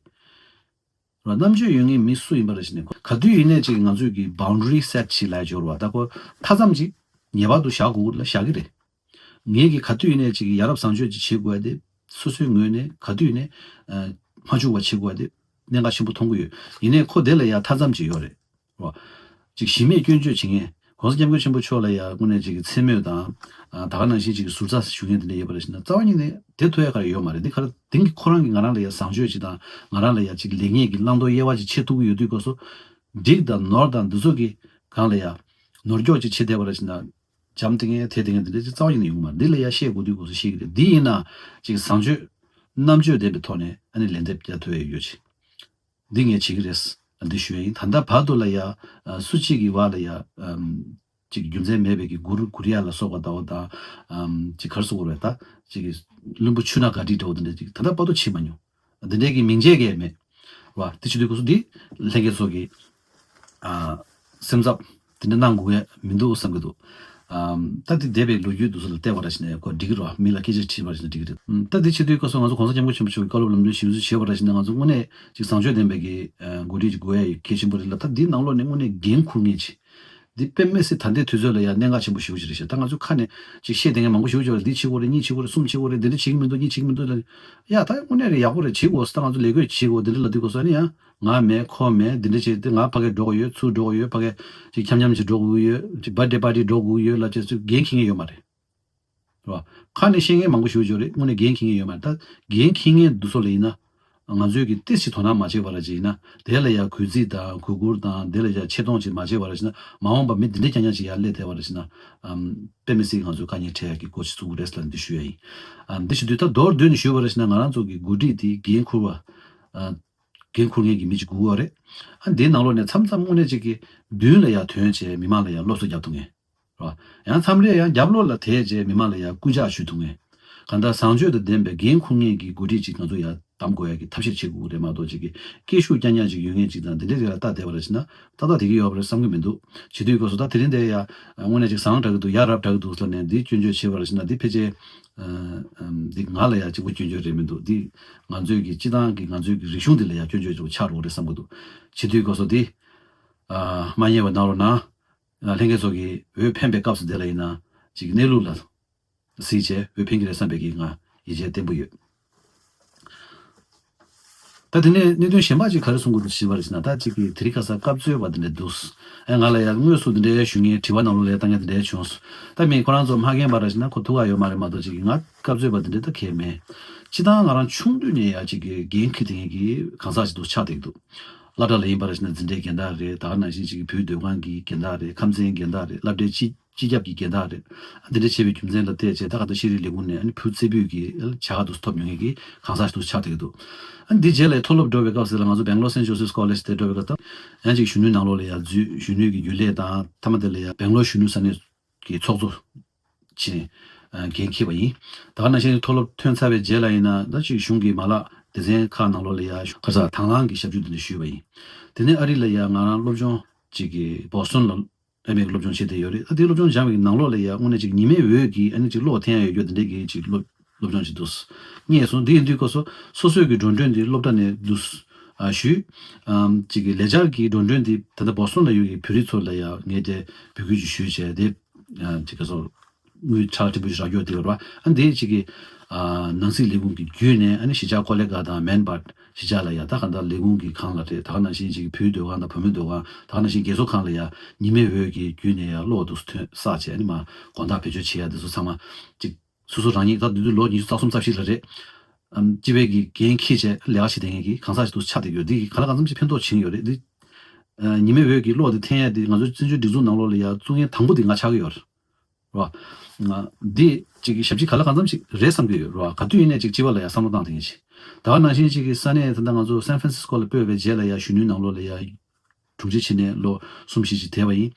རྣམ་དཔྱོད་ཡོད་མཁན་མི་སུ་ཡིན་པ་རེད་ཟེར་ནས་ག་དུས་ཡིན་ནའི་ཅིག་ང་ཚོས་ཀྱི་boundary set བྱེད་ལ་སྦྱོར་བ་ད་ཁོ་མཐའ་མཚམས་ཅིག་ངེས་པར་དུ་བཞག་དགོས་ལ་བཞག་གི་རེད། ངས་ཀྱི་ག་དུས་ཡིན་ནའི་ཅིག་ཡ་རབས་བཟང་སྤྱོད་ཅིག་བྱེད་དགོས་ཏེ་སོ་སོའི་ངོས་ནས་ག་དུས་ཡིན་ནའི་སྨྲ་བཅུག་པ་བྱེད་དགོས་ཏེ་གནད་འགག་ཆེན་པོ་མཐོང་གི་ཡོད། ཡིན་ནའི་ཁོ་དེ་ལ་ཡ་མཐའ་མཚམས་ཅིག་ཡོད་རེད། རོ། ཅིག་གཞི་མེད་སྐྱོན་བརྗོད་བྱེད་མཁན། ༸གོང་ས་༸སྐྱབས་མགོན་ཆེན་པོ་མཆོག་ལ་ཡ་དངོས་གནས་ཅིག་གི་མཚན་སྨོད་དང་། ཨ། ད་ག་ནང་བཞིན་ཅིག་གི་ཟུར་ཟ་ཞུ་མཁན་དེ་འདྲ་ཡོད་པ་རེད་ཟེར་ན་རྩ་བ་ཉིད་ནས་དེ་ཐུབ་ཡ་ག་རེ་ཡོད་མ་རེད། འདི་ག་རེ་དེང་གི་ཁོ་རང་གིས་ང་རང་ལ་ཡ་བཟང་སྤྱོད་ཅིག་དང་ང་རང་ལ་ཡ་ཅིག་ལེགས་ཉེས་ཀྱི་བླང་དོར་དབྱེ་བ་ཅིག་ཕྱེ་ཐུབ་ཀྱི་ཡོད་དུས་སྐབས་སུ། འགྲིག་དང་ནོར་དང་འདི་ཚོ་གི་སྒང་ལ་ཡ་ནོར་འཁྱོག་ཅིག་བྱེད་བསྡད་པ་རེད་ཟེར་ན། འཇམ་དེ་ངས་དེ་དེ་ངས་འདི་འདྲ་ཅིག་རྩ་བ་ཉིད་ནས་ཡོང་གི་མ་རེད། འདི་ལ་ཡ་བཤད་དགོས་དུས་སྐབས་སུ་བཤད་ཀྱི་རེད། འདི་ཡིན་ན་ཅིག་བཟང་སྤྱོད་རྣམ་དཔྱོད་ལྡན་པའི་ཐོག་ནས་ཨ་ནི་ལན་འདེབས་རྒྱག་ཐུབ་ཡ་ཡོད་ཅིག་འདི་ངས་བྱེད་ཀྱི་རེད། འདི་ཞུ་ཡ་ཡིན། ད་ལྟ་བར་དུ་ལ་ཡ། ཨ། སུ་གཅིག་གི་བར་ལ་ཡ། ཨམ། ཅིག་རྒྱུ་མཚན་མེད་པའི་གི་སྒུར་སྒུར་ཡ་ལ་སོགས་པ་ལྟ་བུ་དང་། ཨམ། ཅིག་ག་རེ་ཟེར་དགོས་རེད་ད། ཅིག་གི་བླུན་པོ་ཆུ་ནག་ག་དྲིས་འདྲ་བོ་འདི་འདྲ་ཅིག་ད་ལྟ་བར་དུ་བྱེད་མ་མྱོང་། འདི་འདྲའི་གི་མིང་ཆད་གས་མེད། བ། དེ་བྱེད་དུས་སྐབས་སུ་འདི་ལྷན་རྒྱས་ཚོ་གི། ཨ། སེམས་འཚབ་དེ་འདྲ་གནང་དགོས་ཡ་མི་འདུག་བསམ་གྱི་འདུག་ཨམ། ད་དེ་འདས་པའི་ལོ་རྒྱུས་འདུག་སེ་ལ་བལྟས་པ་འདྲ་ཞིག་ནས་ཁོ་འགྲིག་གི་རེད་བ། མི་ལ་སྐད་ཆ་དྲིས་པ་འདྲ་ཞིག་ན་འགྲིག་གི་རེད། ཨམ། ད་དེ་བྱེད་དུས་སྐབས་སུ་ང་ཚོ་གོང་ས་སྐྱབས་མགོན་ཆེན་པོ་མཆོག་གི་བཀའ་སློབ་ལམ་སྟོན་ཞིབ་འཚོལ་བྱས་པ་འདྲ་ཞིག་ན་ང་ཚོ་དངོས་གནས་ཅིག་བཟང་སྤྱོད་ལྡན་པའི་གི། ཨ། འགོ་ཁྲིད་ཅིག་དགོས་ཡ་ཡི་གལ་ཆེན་པོ་རེད་ལ། ད་འདིའི་ནང་ལོགས་ནས་དངོས་གནས་འགན་འཁུར་མཁན་ཅིག་འདི་དཔེ་མི་སྲིད་ད་ལྟའི་དུས་ཚོད་ལ་ཡ་གནད་འགག་ཆེན་པོ་ཞེ་པོ་ཅིག་རེད་ཤག་ད་ང་ཚོ་ཁ་ནས་ཅིག་བཤད་བསྡད་མཁན་མང་པོ་ཞེ་པོ་ཅིག་ཡོད་རེད། འདི་བྱེད་དགོས་རེད། གཉིས་བྱེད་དགོས་རེད། གསུམ་བྱེད་དགོས་རེད། འདི་འདྲ་བྱེད་ཀྱི་མི་འདུག་གཉིས་བྱེད་ཀྱི་མི་འདུག་ལབ། ཡ་ད་དངོས་གནས་རེད། ཡག་པོ་རེད། བྱེད་དགོས། ད་ང་ཚོ་ལས་བགོས་བྱེད་དགོས། འདི་འདྲ་ལབ་དུས་སྐབས་སུ་ཨ་ནི་ཡ། ང་མེད་ཁོ་མེད་འདི་འདྲ་བྱས་ཏེ་ང་ཕ་གིར་འགྲོ་དགོས་ཡོད། ཚུར་འགྲོ་དགོས་ཡོད། ཕ་གིར་ཅིག་འཁྱམ་འཁྱམ་ཅིག་འགྲོ་དགོས་ཡོད། ཅིག་བར་ཌེ་པར་ཊི་འགྲོ་དགོས་ཡོད་ལབ་བྱས་ཚུལ་འགན་འཁྱེར་མཁན་ཡོད་མ་རེད། རེད་བ། ཁ་ནས་བཤད་མཁན་མང་པོ་ཞེ་པོ་ཅིག་ཡོད་རེད། དངོས་གནས་འགན་འཁྱེར་མཁན་ཡོད་མ་རེད། ད་འགན་འཁྱེར་མཁན་འདི་ཚོ་ལ་ཡིན་ན། ང་ཚོས་ཀྱི་ཏོག་ཙམ་དོ་སྣང་མ་བྱས་པ་ར་ཅིག་ཡིན་ན། དེ་ལ་ཡ་གུས་བརྩི་དང་གུས་བཀུར་དང་དེ་ལ་ཡ་ཆེ་མཐོང་ཅིག་མ་བྱས་པ་ར་ཅིག་ན། མ་འོངས་པ་མི་འདི་འདྲ་རྐྱང་རྐྱང་ཅིག་ཡར་སླེབས་ཐལ་བ་ར་ཅིག་ན། ཨམ། དཔེ་མི་སྲིད་ང་ཚོས་དཀའ་ངལ་འཕྲད་ཡ་གི་སྒོ་ཅིག་བཙུགས་ཀྱི་རེད་ལབ་འདི་ཞུ་ཡ་ཡིན། ཨམ། འདི་ཞུ་དུས་ད་མདོར་བསྡུས་ནས་ཞུས་པ་ར་ཅིག་ན། ང་རང་ཚོ་གི་འགོ་ཁྲིད་འདི་འགན་འཁུར་བ། ཨ། འགན་འཁུར་མཁན་གྱི་མི་ཅིག་དགོས་པ་རེད། ཨ། འདིའི་ནང་ལོགས་ནས་མཚམས་མཚམས་དངོས་གནས་ཅིག་གི་མདུན་ལ་ཡ་ཐོན་བྱས་མི་མང་ལ་ཡ་སློབ་གསོ་རྒྱབ་ཐུབ་མཁན། རེད་བ། ཡང་མཚམས་རེ་ཡང་རྒྱབ་ལོགས་ལ་དེད་བྱས་མི་མང་ལ་ཡང་སྐུལ་ལྕག་ཞུ་ཐུབ་མཁན། གང་ལྟར་བཟང་སྤྱོད་དང་ལྡན་པའི་འགན་འཁུར་མཁན་གྱི་འགོ་ཁྲིད་ཅིག་ང་ཚོ་ཡར་གདམ་དགོས་ཡ་གི་ཐབས་ཤེས་བྱེད་དགོས་རེད་མ་གཏོགས་ཅིག་གི་སྐད་ཤུགས་རྐྱང་རྐྱང་ཅིག་ཡོད་མཁན་ཅིག་དང་འདི་འདྲའི་རིགས་ལ་ལྟ་བསྡད་པ་རེད་ཟེར་ན་ཏག་ཏག་དེ་གི་ཡོད་པ་རེད་བསམ་གི་མི་འདུག་བྱེད་དུས་སྐབས་སུ་ད་དེ་རིང་འདི་ཡ་དངོས་གནས་ཅིག་བཟང་དྲག་གི་འདུག་ཡ་རབས་དྲག་གི་འདུག་ཟེར་ནས་འདི་སྐྱོན་བརྗོད་བྱེད་པ་རེད་ཟེར་ན་འདི་ཕལ་ཆེར་འདི་ང་ལ་ཡ་གཅིག་པོ་སྐྱོན་བརྗོད་རེད་མི་འདུག་འདི་ང་ཚོའི་གི་སྤྱི་བཏང་གི་ང་ཚོའི་གི་རིག་གཞུང་འདི་ལ་ཡ་སྐྱོན་བརྗོད་ཅིག་ཆགས་འགྲོ་གི་རེད་བསམ་གི་འདུག་བྱེད་དུས་སྐབས་སུ་འདི། མ་ཉེས་པ་གནང་རོགས་གནང་། ལྷན་རྒྱས་ཚོ་གིས་འོས་འཕེན་པའི་སྐབས་སུ་དེ་ལ་ཡིན་ན་ཅིག་གནས་ལུགས་ལ་གཟིགས་བྱས་འོས་འཕེན་གྱི་རེད་བསམ་པའི་གི་ང་ཡིད་ཆེས་བརྟན་པོ་ཡོད། ད་དེ་ནས་གནད་དོན་གཞན་པ་ཅིག་ག་རེ་གསུང་དགོས་འདུག་ཞུས་པ་རེད་ཟེར་ན། ད་ཅིག་གི་དེ་རིང་ཁ་སང་སྐབས་འཚོལ་བ་དེ་འདྲ་འདུག་ཨེ་ང་ལ་ཡང་དངོས་སུ་དེ་འདྲའི་ཞུ་མཁན་དྲི་བ་ནང་ལོགས་ལ་ཡང་བཏང་མཁན་དེ་འདྲ་བྱུང་། ད་མི་ཁོ་རང་ཚོ་མ་རྒན་པ་རེད་ཟེར་ན་ཁོ་ཐུག་ག་ཡོད་མ་རེད་མ་གཏོགས་ཅིག་གི་ང་སྐབས་འཚོལ་བ་དེ་འདྲ་ད་གལ་མེད། སྤྱིར་བཏང་ང་རང་ཆུང་དུས་ནས་ཡང་ཅིག་གི་འགན་འཁྱེར་དེ་ངེད་ཀྱི་གང་ཟག་ཅིག་ཏུ་ཆགས་བསྡད་ཀྱི་འདུག་སློབ་གྲྭ་ལ་ཡིན་པ་རེད་ཟེར་ན་འཛིན་གྲྭའི་འགན་བདག་རེད། ད་ག་ནང་བཞིན་ཅིག་གི་བོད་མདོ་ཁང་གི་འགན་བདག་རེད། ཁམས་ཚན་འགན་བདག་རེད། སློབ་གྲྭའི་སྤྱི་སྤྱི་ཁྱབ་ཀྱི་འགན་བདག་རེད། འདི་འདྲ་བྱས་པའི་རྒྱུ་མཚན་ལ་བལྟས་བྱས་ད་ག་ད་ཤེས་རིག་ལས་ཁུངས་ནས་ཨ་ནི་བུ་རྩེ་ཕུད་ཀྱི་བྱ་དགའ་དུ་ཐོབ་མྱོང་མཁན་གྱི་གང་ཟག་ཞིག་ཏུ་ཆགས་བསྡད་ཀྱི་འདུག་ཨ་ནི་འདི་རྗེས་ལ་མཐོ་སློབ་འགྲོ་བའི་སྐབས་སུ་ལ་ང་ཚོ་སྦེང་ལོར་སེན་ཇོ་སེབ་ཀོ་ལེཇ་དེ་འགྲོ་བའི་སྐབས་དང་ཡང་ཅིག་གཞོན་ནུའི་ནང་ལོགས་ལ་ཡང་འཛུལ། གཞོན་ནུའི་གི་རྒྱུན་ལས་དང་མཐའ་མ་དེ་ལ་ཡང་སྦེང་ལོར་གཞོན་ནུ་ས་གནས་ཀྱི་ཚོགས་གཙོ་ཆེན་འགན་འཁྱེར་བ་ཡིན། ད་ག་ནང་བཞིན་མཐོ་སློབ་ཐོན་ཚར་བའི་རྗེས་ལ་ཡིན་ན་ད་ཅིག་གཞུང་གི་མ་ལག་སྡེ་ཚན་ཁག་ནང་ལོགས་ལ་ཡང་ཁ་ས་དང་བླངས་ཀྱི་ཞབས་ཞུ་འདི་འདྲ་ཞུས་པ་ཡིན། དེ་ནས་ཨ་རི་ལ་ཡང་ང་རང་སློབ་སྦྱོང་ ཅིག་གི་བོ་སི་ཊོན་ལ་ཨེམ་ཨེ་གི་སློབ་སྦྱོང་བྱེད་བསྡད་ཡོད་རེད། ད་དེའི་སློབ་སྦྱོང་སྦྱངས་པའི་ནང་ལོགས་ལ་ཡ་དངོས་གནས་ཅིག་ཉི་མའི་འོད་ཀྱིས་ཨ་ནི་ཅིག་གློག་འཐེན་ཡ་ཡོད་རྒྱུ་དེ་འདྲའི་གི་ཅིག་སློབ་སློབ་སྦྱོང་ཅིག་འདུག་རྙེད་སོང་། དེ་ཡིན་དུས་སྐབས་སུ་སོ་སོའི་གི་འགྲོ་གྲོན་དེ་སློབ་གྲྭ་ནས་འདུག་ཨ་ཞུས། ཨམ་ཅིག་གི་ལས་འཆར་གྱི་འགྲོ་གྲོན་དེ་ད་ལྟ་བོ་སི་ཊོན་ལ་ཡོད་ཀྱི་བོད་རིགས་ཚོ་ལ་ཡ་ངས་དེ་འབོད་སྐུལ་ཅིག་ཞུས་བྱས་དེ་ཨ་ཅིག་ག་སོ། དངུལ་ཁྲག་ཕྲན་བུ་ཞིག་རག་རྒྱུ་དེ་བར་བ། ཨ་འདི་ཅིག་གི་ཨ་ནང་སྲིད་ལས་ཁུངས་ཀྱི་བརྒྱུད་ནས་ཨ་ནི་གཞིས་ཆགས་ཀོ་ལི་གྷལ་དང་མན་བྷར་གཞིས་ཆགས་ལ་ཡ་ད་གང་ལྟར་ལས་ཁུངས་ཀྱི་ཁང་ལ་རེད། ད་ག་ནང་བཞིན་ཅིག་གི་བོད་སྡོད་ཁང་དང་བུ་མོའི་སྡོད་ཁང་ད་ག་ནང་བཞིན་རྒས་གསོ་ཁང་ལ་ཡ་ཉི་མའི་འོད་ཀྱི་བརྒྱུད་ནས་ཡ་གློག་འདུག་ཐོན་བསགས་བྱས་ཨ་ནི་མ་དགོང་དག་བེད་སྤྱོད་བྱེད་ཡ་དེ་ཚོ་ཚང་མ་ཅིག་སོ་སོ་རང་ཉིད་ད་དུས་ཚོད་ལོ་ཉི་ཤུ་རྩ་གསུམ་རྩ་བཞི་ལ་རེད། ཨམ་སྤྱི་པའི་གི་འགན་འཁྱེར་བྱས་ལས་ཀ་བྱེད་བསྡད་མཁན་གྱི་གང་ཟག་ཞིག་ཏུ་ཆགས་བསྡད་ཡོད། འདི་གི་ག་ལ་གང་འཚམ་ཞིག་ཕན་ཐོགས་ཕྱིན་ཡོད་རེད། འདི་ཨ་ཉི་མའི་འོད་ཀྱི་གློག་འདི་འཐེན་ཡ་འདི་ང་ཚོའི་བཙན་བྱོལ་སྒྲིག་འཛུགས་ནང་ལོགས་ལ་ཡ་བཙུགས་མཁན་དང་པོ་འདི་ང་ཆགས་ཀྱི་ཡོད་རེད། རོ། ང་འདི་ཅིག་གི་ཞབས་ཕྱི་ག་ལ་གང་འཚམ་ཞིག་རེད་བསམ་གྱི་ཡོད། རོ། ག་དུས་ཡིན་ནའི་ཅིག་སྤྱི་པ་ལ་ཡ་བསམ་བློ་བཏང་དེ་ཡིན་ཞིག་ད་ག་ནང་བཞིན་ཅིག་གི་ས་གནས་ད་ལྟ་ང་ཚོ་སན་ཧྥ་རན་སིས་ཀོ་ལ་སྤོས་པའི་རྗེས་ལ་ཡ་གཞོན་ནུའི་ནང་ལོགས་ལ་ཡ་དྲུང་ཆེ་བྱས་ནས་ལོ་གསུམ་བཞི་ཅིག་བསྡད་པ་ཡིན།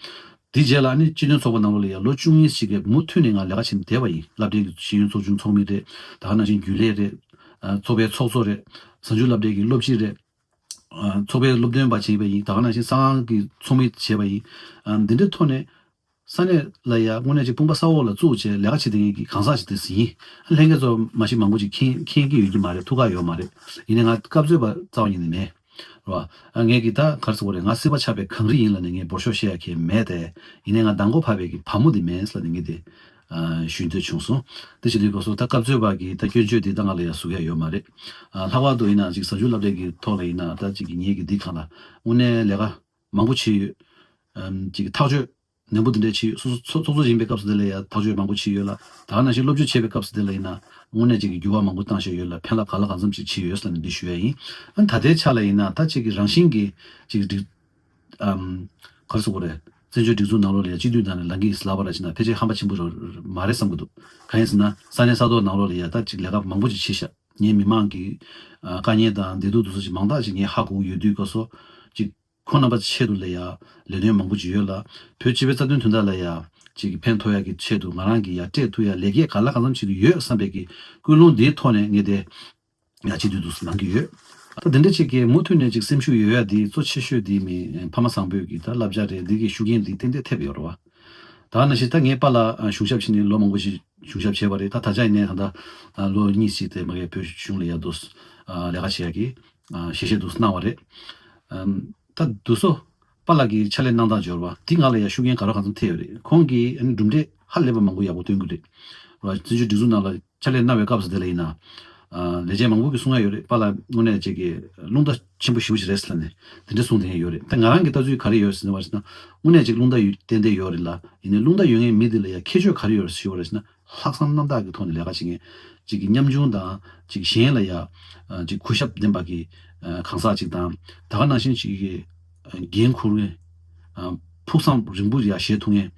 དེ་རྗེས་ལ་ཨ་ནི་སྤྱི་མཐུན་ཚོགས་པ་ནང་ལོགས་ལ་ཡ་ལོ་བཅུ་གཉིས་ཅིག་གི་མུ་མཐུད་ནས་ང་ལས་ཀ་བྱས་ནས་བསྡད་པ་ཡིན། སློབ་གྲྭའི་གི་ཤེས་ཡོན་ཚོགས་ཆུང་ཚོགས་མི་རེད། ད་ག་ནང་བཞིན་རྒྱུན་ལས་རེད། ཨ་ཚོགས་པའི་ཚོགས་གཙོ་རེད། གཟའ་མཇུག་སློབ་གྲྭའི་གི་སློབ་སྤྱི་རེད། ཨ་ཚོགས་པའི་སློབ་སྟོན་པ་བྱས་པ་ཡིན། ད་ག་ནང་བཞིན་གསང་སྔགས་ཀྱི་ཚོགས་མི་བྱས་པ་ཡིན། ཨ་འདི་འདྲའི་ཐོག་ནས་ས་གནས་ལ་ཡ་དངོས་གནས་ཅིག་དཔུང་པ་གསར་པ་ལ་བཙུགས་བྱས་ལས་ཀ་བྱེད་བསྡད་མཁན་གྱི་གང་ཟག་ཅིག་དེ་ཡིན། ལྷན་རྒྱས་ཚོ་མ་གཞི་མང་པོ་ཅིག་མཁྱེན་མཁྱེན་གྱི་ཡོད་ཀྱི་མ་རེད། ཐུགས་ཁག་ཡོད་མ་རེད། ཡིན་ནའི་ང་སྐབས་འཚོལ་པ་རྩ་བ་ཉིད་ནས་མེད། རེད་བ། ཨ་ངས་ཀྱི་ད་ག་རེ་ཟེར་དགོས་རེད། ང་སྲིད་པ་ཆགས་པའི་གངས་རི་ཡིན་ལབ་ནས་ངས་འབོར་ཤོག་བཤད་ཡ་གང་ཡང་མེད་དེ། ཡིན་ནའི་ང་མདང་དགོང་ཕབ་པའི་གི་བ་མོ་དེ་མིན་ལབ་ནས་ངས་དེ་ཨ་ཞུ་འདོད་བྱུང་སོང་། དེ་བྱེད་དུས་སྐབས་སུ་ད་སྐབས་འཚོལ་པ་གི་ད་སྐྱོན་བརྗོད་དེ་ད་ང་ལ་ཡ་ཟུག་ཡ་ཡོད་མ་རེད། ཨ་ལྷག་པར་དུ་ཡིན་ན་ཅིག་གཟའ་མཇུག་སློབ་གྲྭའི་གི་ཐོག་ལ་ཡིན་ན་ད་ཅིག་གི་ངེད་ཀྱི་འདི་གང་ལ་དངོས་གནས་ལས་ཀ་མང་པོ་བྱས་ཡོད། ཨམ་ཅིག་གི་ཐག་གཅོད་ནན་པོ་དེ་འདྲ་བྱས་ཡོད། སོ་སོ་ཚོགས་ཚོགས་གཙོ་ཡིན་པའི་སྐབས་སུ་དེ་ལ་ཡ་ཐག་གཅོད་མང་པོ་བྱས་ཡོད་ལ། ད་ག་ནང་བཞིན་སློབ་སྦྱོང་བྱེད་པའི་སྐབས་སུ་དེ་ལ་ཡིན་ན་དངོས་གནས་ཅིག་གི་འགྱུར་བ་མང་པོ་བཏང་བཞིན་ཡོད་ལ། ཕན་རླབས་ག་ལ་གང་འཚམ་ཅིག་བྱས་ཡོད་ཟེར་ནས་འདི་ཞུ་ཡ་ཡིན། ཨ་ད་ལྟའི་ཆ་ལ་ཡིན་ན་ད་ཅིག་གི་རང་བཞིན་གྱི་ཅིག་སྒྲིག་ཨམ་ག་རེ་ཟེར་དགོས་རེད། བཙན་བྱོལ་སྒྲིག་འཛུགས་ནང་ལོགས་ལ་ཡ་སྤྱི་འཐུས་དང་ནས་ལངས་ཀྱི་ལབ་པ་ར་ཅིག་ན་ཕལ་ཆེར་ཧམ་པ་ཆེན་པོ་ར་མ་རེད་བསམ་གྱི་འདུག་གང་ཡིན་ཟེར་ན་ས་གནས་ས་ཐོག་ནང་ལོགས་ལ་ཡ་ད་ཅིག་ལས་ཀ་མང་པོ་ཅིག་བྱས་ཤག་ངས་མི་མང་གི་ཨ་དཀའ་ངལ་དང་བདེ་སྡུག་དེ་ཚོ་ཅིག་མང་དག་ཅིག་ངས་ཧ་གོ་གི་ཡོད་དུས་སྐབས་སུ་ཅིག་ཁོང་རྣམ་པ་ཆེད་དུ་ལ་ཡ་ལས་དོན་མང་པོ་ཅིག་ཡོད་ལ། བོད་སྤྱི་པའི་རྩ་དོན་དོན་དག་ལ་ཡ་ཅིག་ཕན་ཐོགས་ཡ་གི་ཆེད་དུ་ང་རང་གིས་ཡ་སྤྲད་ཐུབ་ཡ་ལས་ཀ་ག་ལ་གང་འཚམ་བྱེད་ཀྱི་ཡོད་བསམ་པའི་གི་ཀུན་སློང་འདིའི་ཐོག་ནས་ངས་དེ་ཡ་སྤྱི་འཐུས་འདུག་སེ་ལངས་ཀྱི་ཡོད། ད་དེ་འདྲ་ཅིག་གི་མུ་མཐུད་ནས་ཅིག་སེམས་ཤུགས་ཡོད་ཡ་དེ་གཙོ་ཆེ་ཤོས་དེ་མི་ཕ་མ་བཟང་པོས་ཀྱི་ད་བསླབ་བྱ་རེད། འདི་གི་ཤུགས་རྐྱེན་འདི་ཏན་ཏན་ཐེབས་ཡོད་རེད་བ། ད་ནང་བཞིན་ད་ངའི་པཱ་ལགས་གཞུང་ཞབས་ཕྱིན་ནས་ལོ་མང་པོ་ཞིག་གཞུང་ཞབས་བྱས་པ་རེད། ད་ད་ཆ་ཡིན་ནའི་ད་ལྟ་ལོ་གཉིས་ཤིག་དེ་མ་གའི་བོད་གཞུང་ལ་ཡ་འདུག་ལས་ཀ་བྱེད་ཡ་གི་ཞལ་བཞེས་འདུག་གནང་བ་རེད། ད་འདུག་སོ། པཱ་ལགས་ཀྱི་ཕྱག་ལས་གནང་སྟངས་འབྱོར་བ་འདི་ང་ལ་ཡ་ཤུགས་རྐྱེན་ག་རེ་གང་འཚམ་ཐེབས་ཡོད་རེད། ཁོང་གིས་ཨ་ནི་གྲུབ་འབྲས་ཧ་ལས་པ་མང་པོ་ཡག་པོ་སྟོན་གྱི་རེད། བ་བཙན་བྱོལ་སྒྲིག་འཛུགས་ནང་ལ་ཕྱག་ལས་གནང་བའི་སྐབས་སུ་དེ་ལ་ཡིན་ན། ཨ་ལས་བྱེད་མང་པོ་གིས་གསུང་ཡ་ཡོད་རེད། པཱ་ལགས་དངོས་གནས་ཅིག་གི་རླུང་རྟ་ཆེན་པོ་ཞེ་པོ་ཞིག་རེད་ཟེར་ནས་དེ་འདྲ་གསུང་བསྡད་མཁན་ཡོད་རེད། ད་ང་རང་གི་ལྟ་ཚུལ་ག་རེ་ཡོད་ཟེར་ན་བ་ཟེར་ན་དངོས་གནས་ཅིག་རླུང་རྟ་ཡོད་ཏན་ཏན་ཡོད་རེད་ལ། ཡིན་ནའི་རླུང་རྟ་ཡོད་མཁན་མི་དེ་ལ་ཡ་ཁྱད་ཆོས་ག་རེ་ཡོད་རེད་ཞུ་བ་རེད་ཟེར་ན། ལྷག་བསམ་རྣམ་དག་གི་ཐོག་ནས་ལས་ཀ་བྱེད་མཁན་ཅིག་གི་ཉམ་ཆུང་དང་ཅིག་གཞན་ལ་ཡ་ཅིག་གུས་ཞབས་ལྡན་པ་གི་གང་ཟག་ཅིག་དང་ད་ག་ནང་བཞིན་ཅིག་གི་འགན་འཁུར་མཁན། ཕུགས་བསམ་རིང་པོ་ཡར་བཞེས་ཐུབ་མཁན།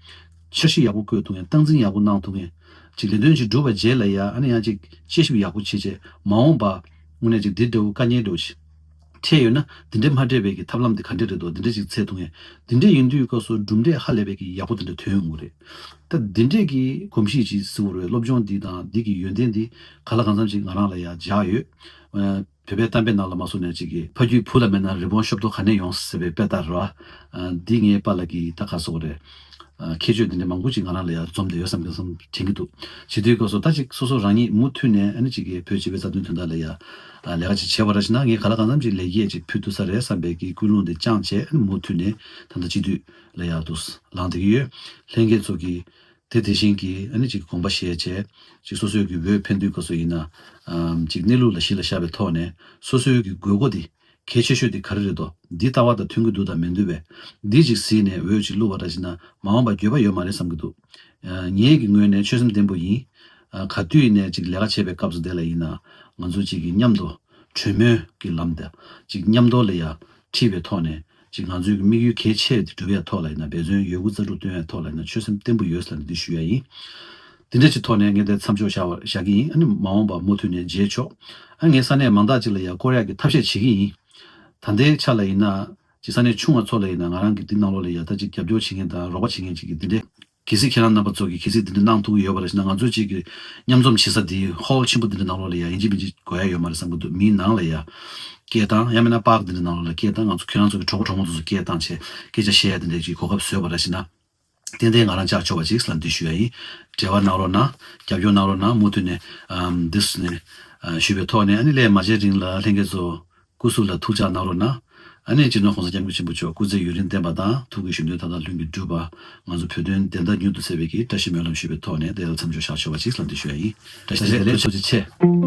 འཆར་གཞི་ཡག་པོ་བཀོད་ཐུབ་མཁན། སྟངས་འཛིན་ཡག་པོ་གནང་ཐུབ་མཁན། ཅིག་ལས་དོན་ཅིག་བསྒྲུབས་པའི་རྗེས་ལ་ཡ་ཨ་ནི་ཡང་ཅིག་དཔྱད་ཞིབ་ཡག་པོ་བྱེད་བྱས་མ་འོངས་པ་དངོས་གནས་ཅིག་འདི་འདྲ་བོ་དཀའ་ངལ་འདྲ་བོ་ཅིག་འཕྲད་ཡོད་ན་འདི་འདྲ་མ་འཕྲད་པའི་གི་ཐབས་ལམ་འདི་ག་འདྲ་རེད་འདུག་འདི་འདྲ་ཅིག་འཚོལ་ཐུབ་མཁན། འདི་འདྲ་ཡིན་དུས་སྐབས་སུ་གྲུབ་འབྲས་ཧ་ལས་པའི་གི་ཡག་པོ་འདི་འདྲ་ཐོན་ཡོང་གི་རེད། ད་འདི་འདྲས་ཀྱི་གོམས་གཤིས་ཅིག་བཟོ་དགོས་རེད། སློབ་སྦྱོང་འདི་དང་འདི་གི་ཡོན་ཏན་འདི་ག་ལ་གང་འཚམ་ཅིག་ང་རང་ལ་ཡ་འཇགས་ཡོད། བོད་པའི་གཏམ་དཔེ་ནང་ལ་མ་སོང་ནས་ཅིག་གི་ཕ་རྒྱུད་བུ་ལ་མེད་ན་རི་བོང་ཤོབ་ཏོ་ག་ནས་ཡོང་ཟེར་བའི་དཔེ་ལྟར་རོ། འདི་ངའི་པཱ་ལགས་ཀྱིས་ད་ག་སོགས་རེད། ཁྱད་ཆོས་འདི་འདྲ་མང་པོ་ཅིག་ང་རང་ལ་ཡང་འཛོམས་བསྡད་ཡོད་བསམ་གྱི་བསམ་དྲན་གྱི་འདུག་བྱེད་དུས་སྐབས་སུ་ད་ཅིག་སོ་སོ་རང་ཉིད་མུ་མཐུད་ནས་ཨ་ནི་ཅིག་གི་བོད་སྤྱི་པའི་རྩ་དོན་དོན་དག་ལ་ཡང་ལས་ཀ་ཅིག་བྱས་པ་ར་ཞིག་ན་ངས་ག་ལ་གང་འཚམ་ཅིག་ལེགས་སྐྱེས་ཅིག་ཕུལ་ཐུབ་ས་རེད་བསམ་པའི་གི་ཀུན་སློང་འདི་བཅངས་བྱས་ཨ་ནི་མུ་མཐུད་ནས་ད་ལྟ་སྤྱི་འཐུས་ལ་ཡང་འདུག་ལངས་བསྡད་ཀྱི་ཡོད། ལྷན་རྒྱས་ཚོ་གིས། དེ་དེ་བཞིན་གྱི་ཨ་ནི་ཅིག་དགོངས་པ་བཞེས་བྱས་ཅིག་སོ་སོའི་གི་འོས་འཕེན་དུས་སྐབས་སུ་ཡིན་ན་ཨམ་ཅིག་གནས་ལུགས་ལ་གཞི་ལ་བཞག་པའི་ཐོག་ནས་སོ་སོའི་གི་དགོས་མཁོ་དེ་གལ་ཆེ་ཤོས་དེ་ག་རེ་རེད་དོ། འདི་ལྟ་བ་དང་མཐུན་གྱི་འདུག་དང་མི་འདུག་པས་འདི་ཅིག་གཟིགས་ནས་འོས་ཅིག་བླུགས་པ་འདྲ་ཞིག་ན་མ་འོངས་པ་འགྱོད་པ་ཡོད་མ་རེད་བསམ་གྱི་འདུག་ཨ་ངེད་ཀྱི་ངོས་ནས་ཆོད་སེམས་བརྟན་པོ་ཡིན། ཨ་ག་དུས་ཡིན་ནའི་ཅིག་ལས་ཀ་བྱེད་པའི་སྐབས་སུ་དེ་ལ་ཡིན་ན་ང་ཚོ་ཅིག་གི་མཉམ་དུ་གྲོས་མོལ་གྱི་ལམ་དང་ཅིག་མཉམ་དུ་ལ་ཡ་ཁྲིད་པའི་ཐོག་ནས། ཅིག་ང་ཚོའི་དམིགས་ཡུལ་གལ་ཆེ་དེ་སྒྲུབ་ཡའི་ཐོག་ལ་ཡིན་ན་འབད་བརྩོན་ཡོད་རྒུ་རྩལ་སྤྲུགས་སྟོན་ཡའི་ཐོག་ལ་ཡིན་ན་ཆོད་སེམས་བརྟན་པོ་ཡོད་ཟེར་ནས་འདི་ཞུ་ཡ་ཡིན། དེ་འདྲ་ཅིག་ཐོག་ནས་ངས་དེ་མཚམས་འཇོག་བཞག་པ་བཞག་གི་ཡིན། ཨ་ནི་མ་འོངས་པ་མུ་མཐུད་ནས་མཇལ་ཆོག་ཨ་ངས་ས་གནས་མང་དག་ཅིག་ལ་ཡ་སྐོར་ཡག་གི་ཐབས་ཤེས་བྱེད་ཀྱི་ཡིན། ད་ལྟའི་ཆ་ལ་ཡིན་ན་ཅིག་ས་གནས་ཆུང་བ་ཚོ་ལ་ཡིན་ན་ང་རང་གི་འདི་ནང་ལོགས་ལ་ཡ་ད་ཅིག་རྒྱབ་སྐྱོར་བྱེད་མཁན་དང་རོགས་པ་བྱེད་མཁན་ཅིག་གི་འདི་འདྲའི་ གལ་སྲིད་ཁྱེད་རང་རྣམ་པ་ཚོ་གིས་གལ་སྲིད་འདི་འདྲ་གནང་ཐུབ་ཀྱི་ཡོད་པ་རེད་ཟེར་ན། ང་ཚོ་གཅིག་གི་མཉམ་འཛོམས་བྱེད་ས་འདི་ཧོལ་ཆེན་པོ་འདི་འདྲ་ནང་ལོགས་ལ་ཡ་ཡིན་གཅིག་མིན་གཅིག་དགོས་ཡ་ཡོད་མ་རེད་བསམ་གྱི་འདུག་མིའི་ནང་ལ་ཡ་སྐད་བཏང་། ཡང་མིན་ན་པཱརྐ་འདི་འདྲ་ནང་ལོགས་ལ་སྐད་བཏང་། ང་ཚོ་ཁྱེད་རང་ཚོ་གི་གྲོགས་པོ་གྲོགས་མོ་ཚོ་ཚོ་སྐད་བཏང་བྱས་སྐད་ཆ་བཤད་ཡ་དེ་འདྲ་གི་གོ་སྐབས་བཟོས་པ་རེད་ཟེར་ན། ཏན་ཏན་ང་རང་ཅག་ཆོག་པ་ཅིག་ལ་འདི་ཞུ་ཡ་ཡིན། འབྲེལ་བ་གནང་རོགས་གནང་། རྒྱབ་སྐྱོར་གནང་རོགས་གནང་། མུ་མཐུད་ནས་ཨམ་འདི་ནས་ཨ་ཞུས་པའི་ཐོག་ནས། ཨ་ནི་ལས་མ་བྱས་རིང་ལ་ལྷན་རྒྱས་ཚོ་སྐུ་གཟུགས་ལ་ཐུགས་ཅག་གནང་རོགས་གནང་། ཨ་ནི་སྤྱི་ནོར་༸གོང་ས་༸སྐྱབས་མགོན་ཆེན་པོ་མཆོག་སྐུ་ཚེ་ཡུན་རིང་བརྟན་པ་དང་། ཐུགས་ཀྱི་བཞེད་དོན་མཐའ་དག་ལྷུན་གྱིས་འགྲུབ་པ། ང་ཚོ་བོད་དོན་བདེན་མཐའ་མྱུར་དུ་གསལ་བའི་གི་བཀྲ་ཤིས་སྨོན་ལམ་ཞུས་པའི་ཐོག་ནས་དེ་ལ་མཚམས་འཇོག་བཞག་ཆོག་པ་ཅིག་ལ་འདི་ཞུ་ཡ་ཡིན། བཀྲ་ཤིས་བདེ་ལེགས། ཐུགས་རྗེ་ཆེ།